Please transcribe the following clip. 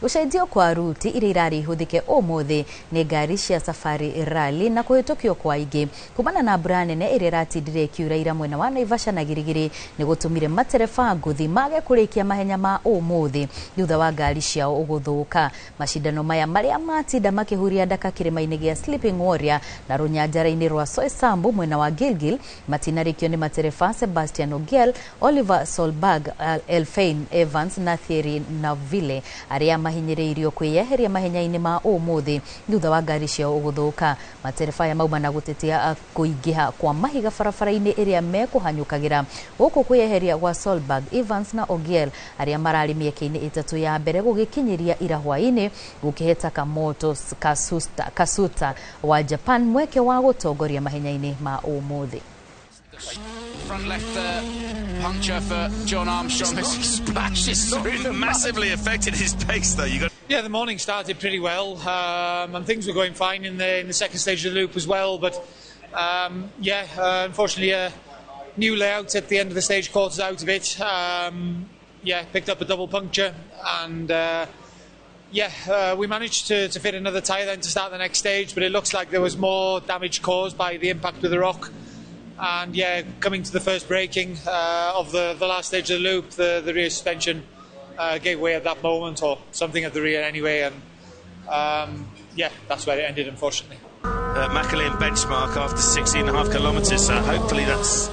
Gũcenjio kwa ruti iria irarĩ ihũthĩke ũmũthĩ nĩ ngari cia Safari Rally na kũhĩtũkio kwa ingĩ kumana na mbura nene ĩrĩa ĩratindire ĩkiura ira mwena wa Naivasha na Girigiri nĩ gũtũmire matereba ngũthi mage kũrĩkia mahenya ma ũmũthĩ thutha wa ngari ciao gũthũka. Macindano maya marĩa matinda makĩhuria ndaka kĩrĩma-inĩ gĩa Sleeping Warrior na rũnyanjara-inĩ rwa Soysambu mwena wa Gilgil matinarĩkio nĩ matereba Sebastian Ogier, Oliver Solberg, Elfyn Evans na Thierry Neuville arĩa mahinyĩrĩirio kwĩyeheria mahenya-inĩ ma ũmũthĩ thutha wa ngari ciao gũthũka. Matereba aya mauma na gũtetia kũingĩha kwa mahiga barabara-inĩ ĩrĩa mekũhanyũkagĩra gũkũ kwĩyeheria gwa Solberg, Evans na Ogier arĩa mararĩ mĩeke-inĩ ĩtatũ ya mbere gũgĩkinyĩria ira hwaĩ-inĩ gũkĩhe Takamoto Katsuta wa Japan mweke wa gũtongoria mahenya-inĩ ma ũmũthĩ. Front left puncture for Jon Armstrong as he splashes through the Massively affected his pace though. You got Yeah, the morning started pretty well, and things were going fine in the second stage of the loop as well. But unfortunately, a new layout at the end of the stage caught us out a bit. Picked up a double puncture, and we managed to fit another tyre then to start the next stage. But it looks like there was more damage caused by the impact with the rock. And yeah, coming to the first braking of the last stage of the loop, the rear suspension gave way at that moment, or something at the rear anyway, and that's where it ended, unfortunately. Macalin benchmark after 16.5 kilometres, so hopefully that's